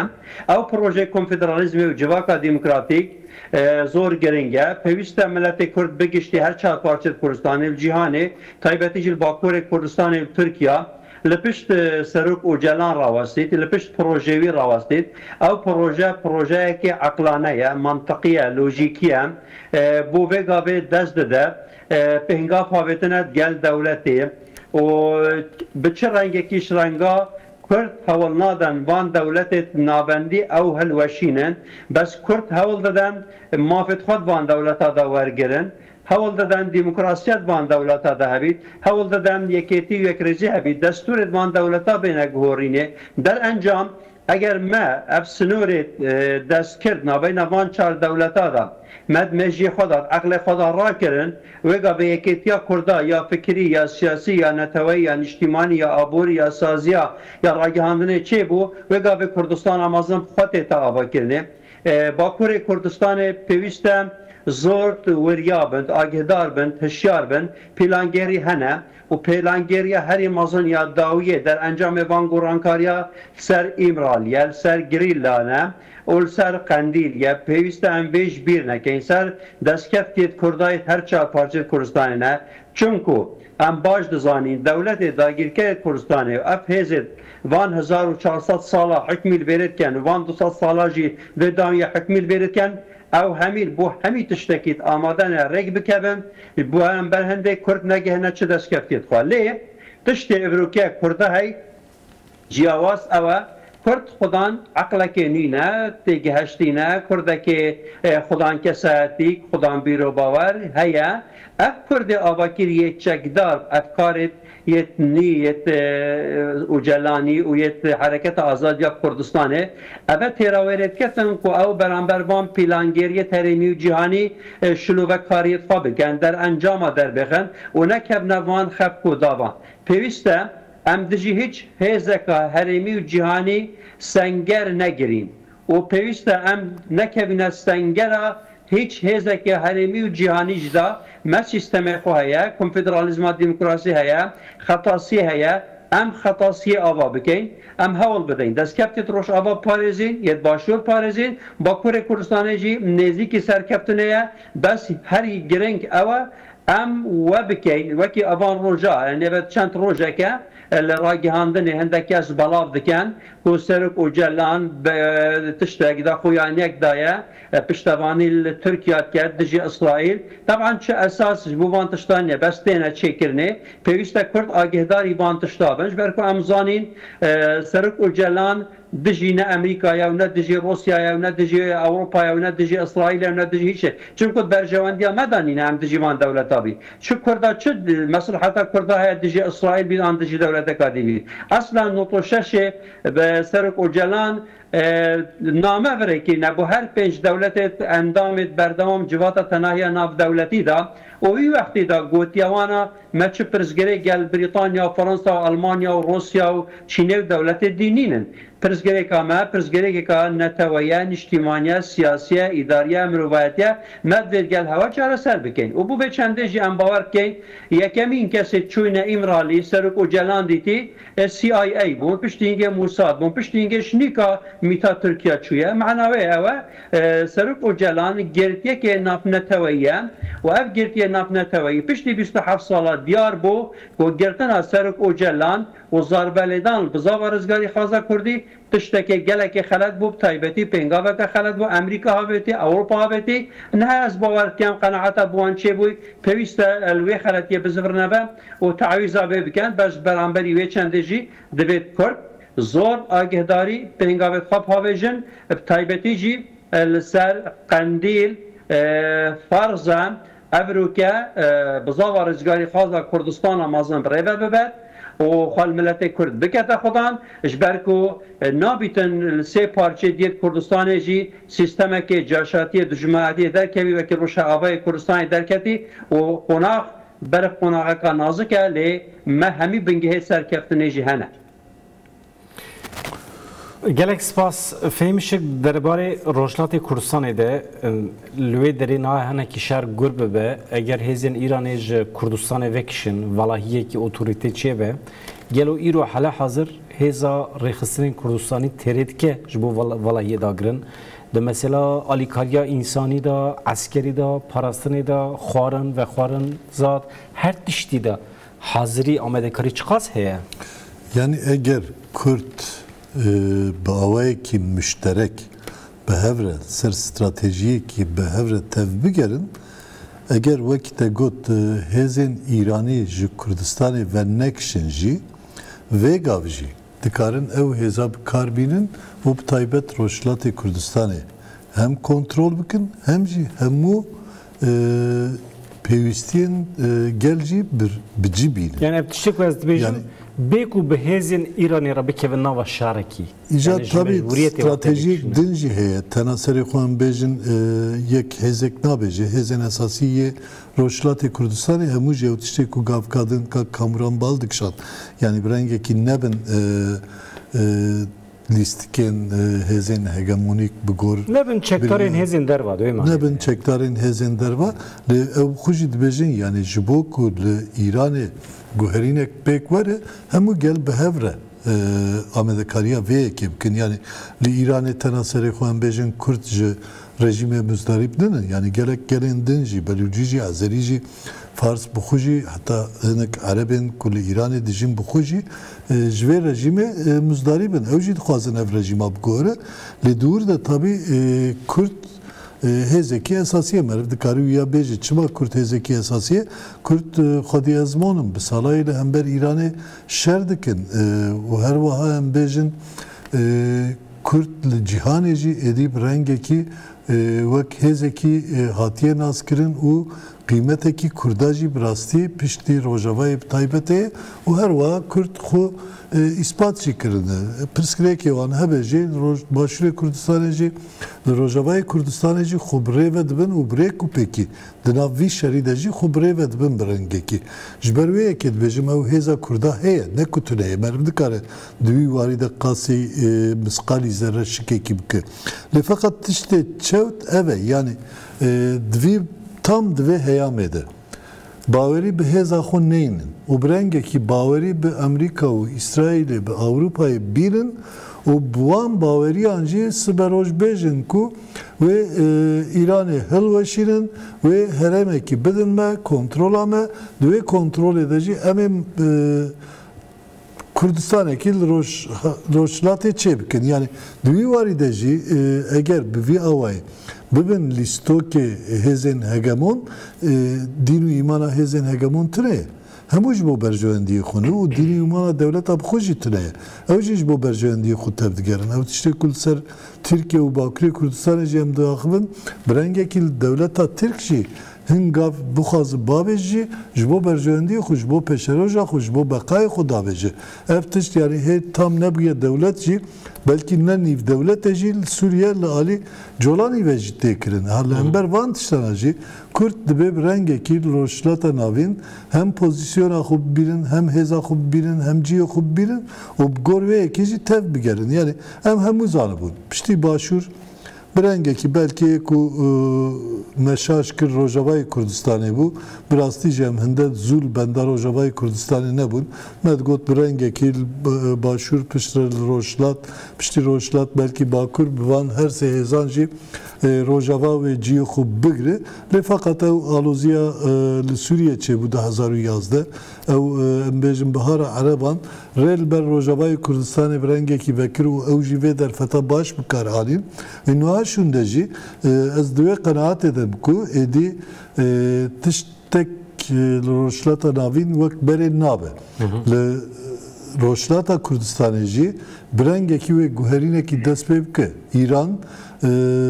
Ew projeyê konfederalîzmê û civaka demokratîk, e, zor giring e. Pêwîst e miletê Kurd bi giştî her çar parçeyê Kurdistanê li cîhanê, taybetî jî li Bakurê Kurdistanê û Tirkiye, li pişt, e, Serok Ocalan rawestît, li pişt projeyê wî rawestît. Ew proje, projeyekê eqlane ye, mantiqî ye, lojîkî ye. E, bo vê gavê dest dide, e, pêngav havêtine gel dewletê û bi çi rengekî ji renga Kurd hewl nadin van dewletê navendî ew hilweşînin. Bes Kurd hewl didin mafê xwe di van dewleta de wergirin. Hewl didin demokrasiya di van dewleta de hebît. Hewl didin yekêtî û yekrêzî hebît. Destûrê di van dewleta bêne guhorînê. Derencam, eger me ev sinorê, e, dest kir navbeyna van çar dewleta de, me di mejiyê xwe de, di eqlê xwe de rakirin, wê gavê yekêtiya Kurda ya fikirî, ya siyasî, ya neteweyî, ya niştîmanî, ya aborî, ya saziya, ya ragihandinê çêbû, wê gavê Kurdistana mezin bi xwe tête avakirinê. E, Bakurê Kurdistanê pêwîst e zor wiriya bin, agîhdar bin, hişyar bin, pîlangêrî hene û pîlangêriya herî mezin ya dawiyê derencamê van gorankariya li ser Îmralî ye, li ser Girîlan e û li ser Qendîl ye. Pêwîst e em vê ji bîr nekin. Ser destkeftiyê Kurda yê her çar parçeyê Kurdistanê ne. Çimku em baş dizanîn, dewletê dagîrkerê Kurdistanê û ev hêzê van hezar û çar sed sala hikmî li vêrê dikin û van du sed sala jî vê dawiya hikmî li vêrê dikin, ew hemî bo hemî tiştekî amade ne rêk bikevin, bo em ber hindê Kurd negihine çi destkeftiyê dixwe. Lê tiştê îvrokê Kurda hey, ciyawaz ew e, Kurd xudan eqlekê nî ne, têgihiştî ne, Kurdekê, e, xudan kesayetîk, xudan bîrobawer heye. Ev Kurdê avakirî yê çekdar bi efkarê yêt nî, yêt, e, Ocalanî û yêt Hereketa Azadiya Kurdistanê, eve têra wê rê diketin ku ew beramber van pîlangêriyêt herêmî û cîhanî, e, şilovekariyêt xwe bikin, derencama derbêxin û nekevne van xebt û davan. Pêwîst e em dijî hîç hêzeka herêmî û cîhanî senger negirîn û pêwîst e em nekevîne sengera hîç hêzeke herêmî û cîhanî jî de. Me sîstemê xwe heye, konfederalîzma demokrasî heye, xetasiyê heye. Em xetasiyê ava bikeyn, em hewl bideyn. Destkeftê di Rojava parêzîn, yê di Başûr parêzîn, Bakurê Kurdistanê jî nêzîkî serkeftinê ye. Bes herî giring ew e, em we bikeyn, wekî evan roja, yanî ve çend rojeke, e, li ragihandinê hindek kes belav dikin ku Serok Ocalan bi tiştek de xuyaniyek daye, e, piştevanî li Tirkiye dike dijî Îsraîl. Teban çi esas ji bo van tiştan ye, bes têne çêkirinê. Pêwîst e Kurd agihdarî van tişta bin, ji ber ku em zanîn, e, Serok Ocalan dijî ne Amerîkaya û ne dijî Rûsyaya û ne dijî Ewropaya û ne dijî Îsraîlê û ne dijî hîçê. Çimku di berjewendiya me de nîne em dijî van dewleta bî. Çi Kurda, çi mesleheta Kurda heye dijî Îsraîl bî an dijî dewleteka dî bî. Eslen nod û şeşê bi Serok Ocalan, e, name virekîne bo her pênc dewletê endamê berdewam Civata Tenahiya Navdewletî de û wî wextî de gotiye wana me çi pirsgirêk gel Brîtanya, Fransa, Almanya û Rûsya û Çînê û dewletê dî nînin. Pirsgirêka me, pirsgirêkeka neteweye, niştîmaniye, siyasiye, îdariye, mirovayetiye, me divê gel hewa çareser bikeyn. Û bo vê çendê jî em bawer bikeyn, yekemîn kesê çûyne Îmralî, Serok Ocalan dîtî, e, C I A bûn, piştî hingê Mossad bûn, piştî hingê şinîka mîta Tirkiye çûye. Mana wê ew e, e, Serok Ocalan girtiyekê navneteweyî ye û ev girtiyê navneteweyî piştî bîst û heft sala diyar bû ku girtina Serok Ocalan û zarbelêdan bizava rizgarî xwaza Kurdî tiştekê gelekê xelet bû, bi taybetî pêngaveke xelet bû. Amerîka havêtî, Ewropa havêtî. Niha ez bawer dikim qenaeta bi wan çêbûyî, pêwîst e li wê xeletiyê bizivrin nebe û tawîza vê bikin. Bes beramberî wê çendê jî divê Kurd zor agihdarî pêngavê xwe bavêjin, bi taybetî jî, e, li ser Qendîl, e, ferz e, evroke, e, bizava rizgarî xwaza Kurdistana mezin bi rê ve bibe û xwe li miletê Kurd bikete xwedan, ji ber ku, e, nabîtin li sê parçeyê diyê Kurdistanê jî sîstemekê caşatiyê dijminatiyê derkevî, wekî Rojavayê Kurdistanê derketî û qonax berif qonaxeka nazik e, lê me hemî bingehê serkeftinê jî hene. Gelek spas. Fehim Işık, derbarê Rojhilatê Kurdistanê de, em, li wê derê niha hinekî şer gur bibe, eger hêzên Îranê ji Kurdistanê vekişin, valahiyekî otorîte çêbe, gelo îro hele hazir hêza rêxistinên Kurdistanî têrê dike ji bo vala-, valahiyê dagirin? Di mesela alîkariya însanî de, eskerî de, parastinê de, xwarin, vexwarin, zad, her tiştî de hazirî, amadekarî çiqas heye? Yani eger Kurd, e, bi awayekî muşterek bi hev re ser stratejiyekî bi hev re tev bigerin, eger wekî te got, e, hêzên Îranî ji Kurdistanê venekişin jî, vê gav jî dikarin ew hêza bi kar bînin û bi taybet Rojhilatê Kurdistanê hem kontrol bikin, hem jî hemû, e, pêwîstiyên, e, gel jî bir, bi cî bînin. Yani ev tiştek ku ez dibêjim, Yani bê ku bi hêzên Îranê re bikevin nava şarekî. Îca Yani ji tabî mecburiyetê wextê stratejiyek dikişîne. Din jî heye. Tena serê xwe em bêjin, e, yek hêzek nabêje. Hêzên esasî yê Rojhilatê Kurdistanê hemû jî ew tiştê ku gavka din Kak Kamuran bal dikişand. Yani bi rengekî nebin, e, e, lîstikên, e, hêzên hegemonîk bi gor Nebin çekdarên birî-, hêzên derva, dewê manê nebin de. Çekdarên hêzên derva. Lê ew xwe jî dibêjin, yani ji bo ku li Îranê guherînek pêk were, hemû gel bi hev re, e, amadekariya vê yekê bikin. Yani li Îranê tena serê xwe em bêjin Kurd ji rejîmê muzdarîb ninin. Yani gelek gelên din jî, Belûcî jî, Azerî jî, Fars bi xwe jî, heta hinek Erebên ku li Îranê dijîn bi xwe jî, e, ji vê rejîmê, e, muzdarîb in. Ew jî dixwazin ev rejîma bigore. Lê di wir de tabî, e, Kurd, e, hêzekî esasî ye. Meriv dikare wiya bêje. Çima Kurd hêzekî esasî ye? Kurd, e, xwedî ezmon in. Bi salayê li hember Îranê şer dikin. E, û her wiha em bêjin, e, Kurd li cîhanê jî êdî bi rengekî e, wek hêzekî, e, hatiye naskirin û qîmetekî Kurda jî bi rastî piştî Rojavayê bi taybet heye û her wiha Kurd xwe, e, îspat jî kirine. Pirsgirêkê wan hebe jî li Roj-, Başûrê Kurdistanê jî, li Rojavayê Kurdistanê jî xwe bi rê ve dibin û bi rêk û pêkî di nav vî şerî de jî xwe bi rê ve dibin bi rengekî. Ji ber wê yekê dibêjim ew hêza Kurda heye, ne ku tune ye. Meriv nikare di wî warî de qasî, e, misqalî zerre şikekî bike. Lê feqet tiştê çewt ev e, yanî, e, di vî, tam di vê heyamê de bawerî bi hêza xwe neynin û bi rengekî bawerî bi Amerîka û Îsraîlê, bi Ewropayê bînin û bi wan baweriyan jî siberoj bêjin ku wê, e, Îranê hilweşînin, wê herêmekî bidin me, kontrola me, di wê kontrolê de jî em ê, e, Kurdistanekî li roj-, rojhilatê çêbikin. Yanî di wî warî de jî, e, eger bi vî awayî bibin lîstokê hêzên hegemon, e, dîn û îmana hêzên hegemon tune ye. Hemû ji bo berjewendiyê xwe ne û dîn û îmana dewleta bi xwe jî tune ye. Ew jî ji bo berjewendiyê xwe tevdigerin. Ew tiştê ku li ser Tirkiye û Bakurê Kurdistanê jî em diaxivin, bi rengekî li dewleta Tirk jî hin gav bixwaze bavêje jî, ji bo berjewendiyê xwe, ji bo pêşeroja xwe, ji bo beqayê xwe davêje. Ev tişt, yanî hê tam nebûye dewlet jî, belkî ne nîv dewlet e jî, li Sûriye li alî Colanî ve jî tê kirin. Ha, li hember van tiştana jî Kurd dibê bi rengekî li Rojhilata Navîn hem pozîsyona xwe bibînin, hem hêza xwe bibînin, hem cihê xwe bibînin û bi gor vê yekê jî tev bigerin. Yanî em hemû zanibûn. Piştî Başûr bi rengekî belkê ku, e, me şaş kir Rojavayê Kurdistanê bû. Bi rastî jî em hinde zû li benda Rojavayê Kurdistanê nebûn. Me digot bi rengekî li, e, Başûr piştre li Rojhilat, piştî Rojhilat belkî Bakur bi van her sê hêzan jî, e, Rojava wê cihê xwe bigire. Lê feqet ew aloziya, e, li Sûriye çêbû du hezar û yazdeh. Ew, e, em bêjin bihara Ereban rê li ber Rojavayê Kurdistanê bi rengekî vekir û ew jî vê derfeta baş bi kar anîn. Ê niha şûnde jî, e, ez di wê qenaetê de im ku êdî, e, tiştek, e, li Rojhilata Navîn wek berê nabe. Li Rojhilata Kurdistanê jî bi rengekî wê guherînekî dest pê bike. Îran, e,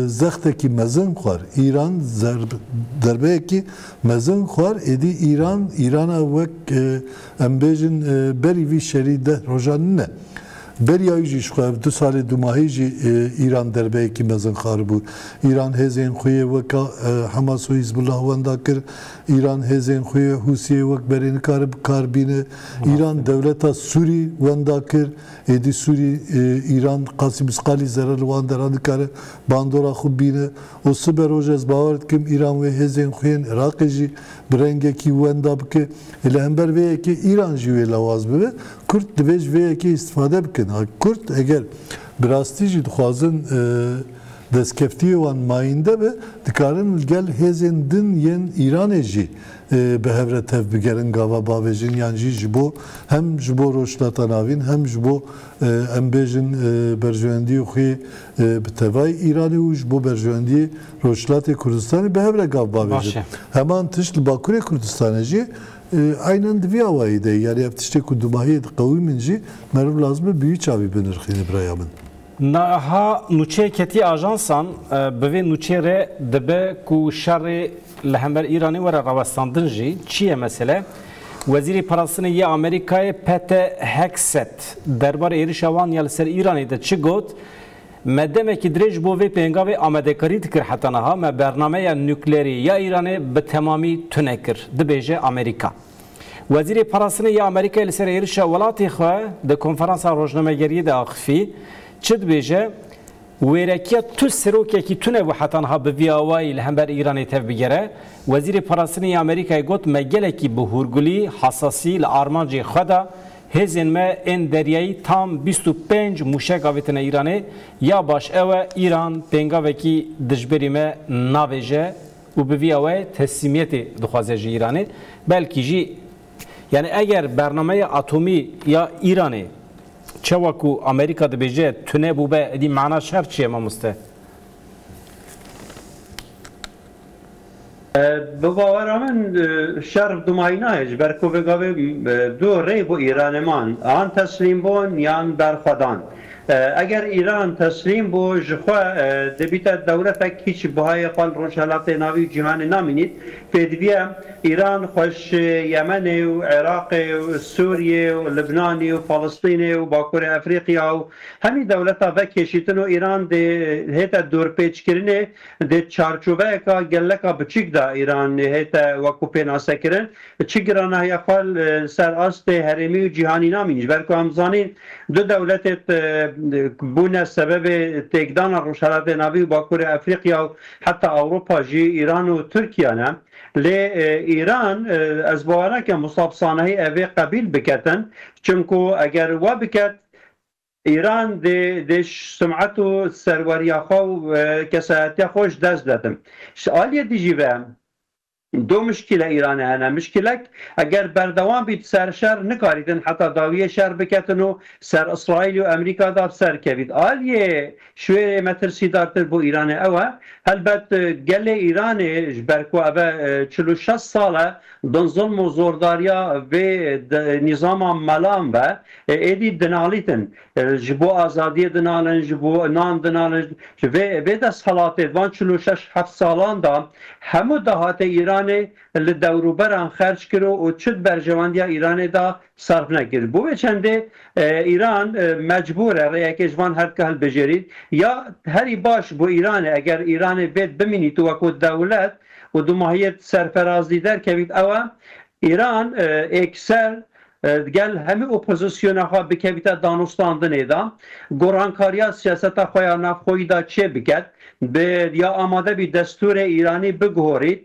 zextekî mezin xwar. Îran zerb-, derbeyekî mezin xwar. Êdî Îran, Îrana wek, e, em bêjin, e, berî vî şerî deh rojan nine. Beriya wî jî ji xwe ev du salê dumahî jî, e, Îran derbeyekî mezin xwaribû. Îran hêzên xwe yê weka, e, Hamas û Hizbullah wenda kir. Îran hêzên xwe yê Hûsiyê wek berê nikare bi kar bîne. Îran dewleta Sûrî wenda kir. Êdî Sûrî, e, Îran qasî misqalî zerre li wan deran dikare bandora xwe bîne. Û sibe roj ez bawer dikim Îran wê hêzên xwe yên Iraqê jî bi rengekî wenda bike. Ê li hember vê yekê Îran jî wê lawaz bibe. Kurd divê ji vê yekê îstifade bikin. Ha, Kurd eger bi rastî jî dixwazin, e, destkeftiyê wan mayînde be, dikarin li gel hêzên din yên Îranê jî, e, bi hev re tev bigerin, gava bavêjin, yan jî ji bo, hem ji bo Rojhilata Navîn, hem ji bo, e, em bêjin, e, berjewendiyê xwe, e, bi tevayî Îranê û ji bo berjewendiyê Rojhilatê Kurdistanê bi hev re gav bavêjin. Baş e. Heman tişt li Bakurê Kurdistanê jî, e, aynen di vî awayî de, yanî ev tiştê ku dumahiyê diqewîmin jî meriv lazim e bi wî çavî binirxîne, biraya min. Niha nûçeyê ketî ajansan, e, bi vê nûçeyê re dibe ku şerê li hember Îranê were rawestandin jî. Çi ye mesele? Wezîrê Parastinê yê Amerîkayê Pete Hegseth derbarê êrişa wan ya li ser Îranê de çi got? Me demekî dirêj bo vê pêngavê amadekarî dikir, heta niha me bernameya nukleerê ya Îranê bi temamî tune kir, dibêje Amerîka. Wezîrê Parastinê ya Amerîkayê li ser êrişa welatê xwe di konferansa rojnamegeriyê de axifî. Çi dibêje? Wêrekiya tu serokekî tune bû heta niha bi vî awayî li hember Îranê tev bigere. Wezîrê Parastinê ya Amerîkayê got, me gelekî bi hûrgulî, hesasî li armancê xwe de hêzên me ên deryayî tam bîst û pênc mûşek avêtine Îranê. Ya baş ew e, Îran pêngavekî dijberî me navêje û bi vî awayî teslîmiyetê dixwaze ji Îranê. Belkî jî, yani eger bernameya atomî ya Îranê, çawa ku Amerîka dibêje, tune bûbe, êdî mana şer çi ye, mamoste? E, bi bawera min, e, şer dumahî nayê, ji ber ku vê gavê, e, du rê bo Îranê man, an teslîm bûn, yan berxwedan. E, eger Îran teslîm bû, ji xwe, e, dibîte dewletek hîç buhayê xwe li Rojhelatê Navî û cîhanê namînît. Pêdiviye Îran xweş Yemenê û Iraqê û Sûriyê û Libnanê û Falistînê û Bakurê Efrîqya û hemî dewleta vekêşîtin û Îran dê hête dorpêçkirinê, dê çarçoveyeka geleka biçûk de Îran hête wekû pênasekirin. Çi giranahiya xwe li ser astê herêmî û cîhanî namîn. Ji ber ku em zanîn, du dewletê te-, bûne sebebê têkdana Rojhelatê Navî û Bakurê Efrîqya û heta Ewropa jî Îran û Tirkiye ne. Lê, e, Îran, e, ez bawer nakim Musab Sanahî evê qebîl biketin. Çimku eger we biket, Îran dê, dê sum'et û serweriya xwe û, e, kesayetiya xwe ji dest dedin. Ji aliyê dijî ve, Du mişkîle Îranê hene. Mişkîlek, eger berdewam bît ser şer, nikarîtin heta dawiyê şer biketin û ser Îsraîl û Amerîka de bi ser kevît. Aliyê şwêrê metirsîdartir bo Îranê ew e. Helbet, e, gelê Îranê ji ber ku ev e, çil û şeş sal e, bin zilm û zordariya vê de, nîzama melan ve, e, êdî dinalîtin. E, ji bo azadiyê dinalin, ji bo nan dinalin, ji vê, vê desthilatê van çil û şeş heft salan de hemû dahatê Îranê li dewrûberan xerc kir û çi di berjewendiya Îranê de sarf nekir. Bo vê çendê, e, Îran, e, mecbûr e rêyekê ji van her dika hilbijêrît. Ya herî baş bo Îranê, eger Îranê bêt bimînît û wekû dewlet û dumahiyê serferazî derkevît, ew e, Îran, e, êkser, e, digel hemî opozisyona xwe bikevîte danûstandinê de, gorankariya siyaseta xwe ya navxweyî de çê biket, bi ya amade bî destûrê Îranî biguhorît,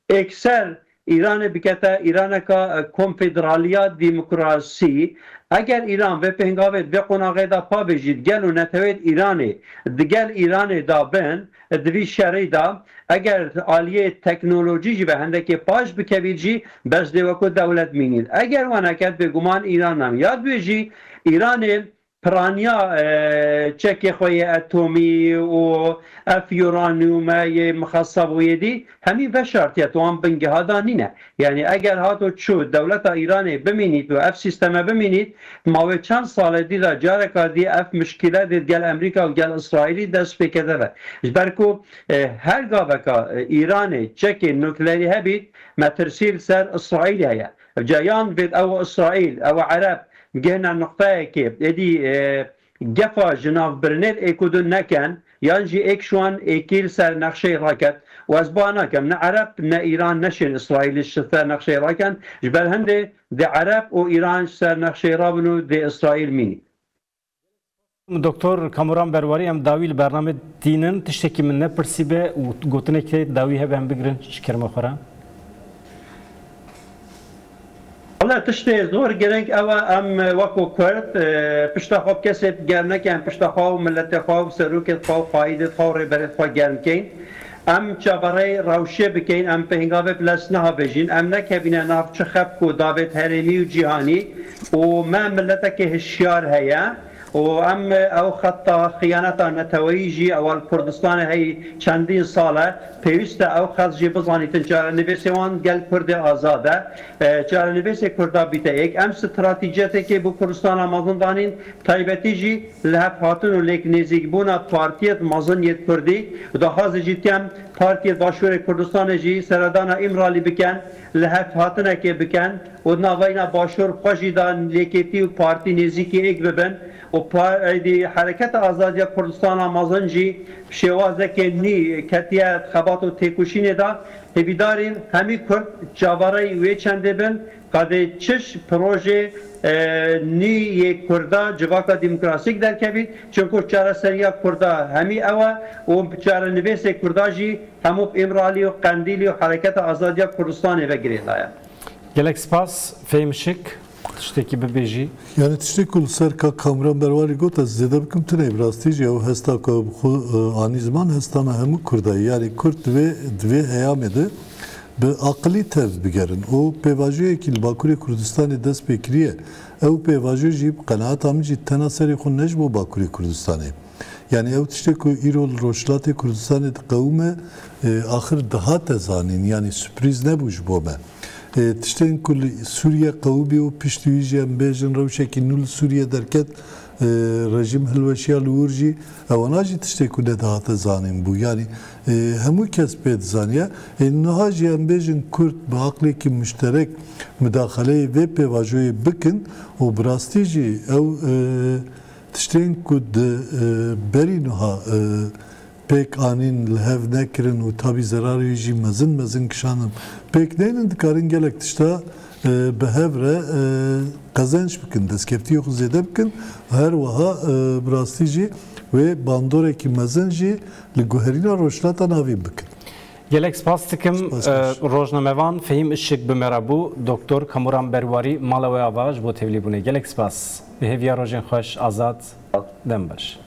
êkser Îranê bikete Îraneka, e, konfederaliya demokrasî. Eger Îran vê pêngavê di vê qonaxê de pabêjît, gel û netewêt Îranê digel Îranê de bin, di vî şerî de, eger aliyê teknolojî jî ve hendekê paş bikevît jî, bes dê wekû dewlet mînît. Eger we neket, bêguman Îran nam. Ya dibê jî Îranê piraniya, e, çekê xwe yê etomî û ev uranyume yê mixesab û yê dî hemî veşartiye, tu wan bingeha da nîne. Yanî eger hat û çû dewleta Îranê bimînît û ev sîsteme bimînît, ma wê çend salê dî de careka dî ev mişkîle dê gel Amerîka û gel Îsraîlî dest pê kete ve. Ji ber ku, e, her gaveka, e, Îranê çekê nukleerî hebît, metirsî li ser Îsraîlî heye. Ca yan vêt ew Îsraîl, ew Ereb gihne nuqteyekê, êdî, e, gefa ji nav birinê ê ku din neken, yan jî êk ji wan êkî li ser nexşeyê raket. Û ez ba nakem, ne Ereb, ne Îran neşên Îsraîlî ji ser nexşeyê raken. Ji ber hindê dê Ereb û Îran ji ser nexşeyê rabin û dê Îsraîl mînî. Doktor Kamuran Berwarî, em dawî li bernamê dînin, tiştekî min nepirsîbe û gotinekê dawî hebe em bigirin ji kerema xwe re. Wele tiştê zor girîng ew e, em wekû Kurd, e, pişta xwe bi kesê germ nekin, pişta xwe û miletê xwe û serokê xwe û qaîdê xwe û rêberê xwe germ kein. Em çaverê rewşê bikein, em pêngavê bi lez nehabêjîn, em nekevîne nav çi xebk û davêt herêmî û cîhanî û me miletekê hişyar heye û em ew xeta xiyaneta neteweyî jî ewa li Kurdistanê heyî çendîn sal e, pêwîst e ew xet jî bizanîtin. Çarenivîsê wan gel Kurdê azad e. E, çarenivîsê Kurda bîte êk. Em stratîciyeteke bo Kurdistana mezin danîn, taybetî jî li hev hatin û lêk nêzîkbûna partiyêt mezin yêt Kurdî û daxwazê jî dikem partiyêt Başûrê Kurdistanê jî seredana Îmralî biken, li hev hatinekê biken û di navayîna Başûr xwe jî da lêkêtî û partî nêzîkî êk bibin û pa-, êdî Hereketa Azadiya Kurdistana mezin jî şêwazeke nî ketiye xebat û têkoşînê de. Hêvîdarîn hemî Kurd çaverey wê çendê bin, qadê çiş projê, e, nî yê Kurda civaka demokrasîk derkevît, çimku çareseriya Kurda hemî ew e û çarenivîsê Kurda jî hemû bi Îmralî û Qendîlî û Hereketa Azadiya Kurdistanê ve girêdaye. Gelek spas, Fehîm Şik, tiştekî bibêjî. Yani tiştê ku li ser ka Kamuran Berwarî got, ez zêde bikim tune, bi rastî jî ew hesta ku bi xwe, e, anî ziman, hesta me hemû Kurda ye. Yani Kurd divê, divê heyamê de bi aqilî tev bigerin. Û pêvajoyekî li Bakurê Kurdistanê dest pê kiriye. Ew pêvajo jî bi qenaeta min jî tena serê xwe ne ji bo Bakurê Kurdistanê. Yani ew tiştê ku îro li Rojhilatê Kurdistanê diqewime, e, axir dihate zanîn, yani sürprîz nebû ji bo me. E, tiştên ku li Sûriye qewimî û piştî wî jî em bêjin rewşekî nû li Sûriye derket, e, rejîm hilweşiya li wir jî, ewana jî tiştê ku nedihate zanîn bû. Yanî, e, hemû kes pê dizaniye. E, niha jî em bêjin Kurd bi aqlekî muşterek mudaxaleyê vê pêvajoyê bikin û bi rastî jî ew, e, tiştên ku di, e, berî niha, e, pêk anîn, li hev nekirin û tabî zerarê wî jî mezin mezin kişandin. Pêk neynin, dikarin gelek tişta, e, bi hev re, e, qezenç bikin, destkeftiyê xwe zêde bikin. Her wiha, e, bi rastî jî wê bandorekî mezin jî li guherîna Rojhilata Navîn bikin. Gelek spas dikim. Spas, e, baş. Rojnamevan Fehîm Işik bi me re bû. Doktor Kamuran Berwarî, mala we ava ji bo tevlîbûnê. Gelek spas. Bi hêviya rojên xweş, azad. Dem baş.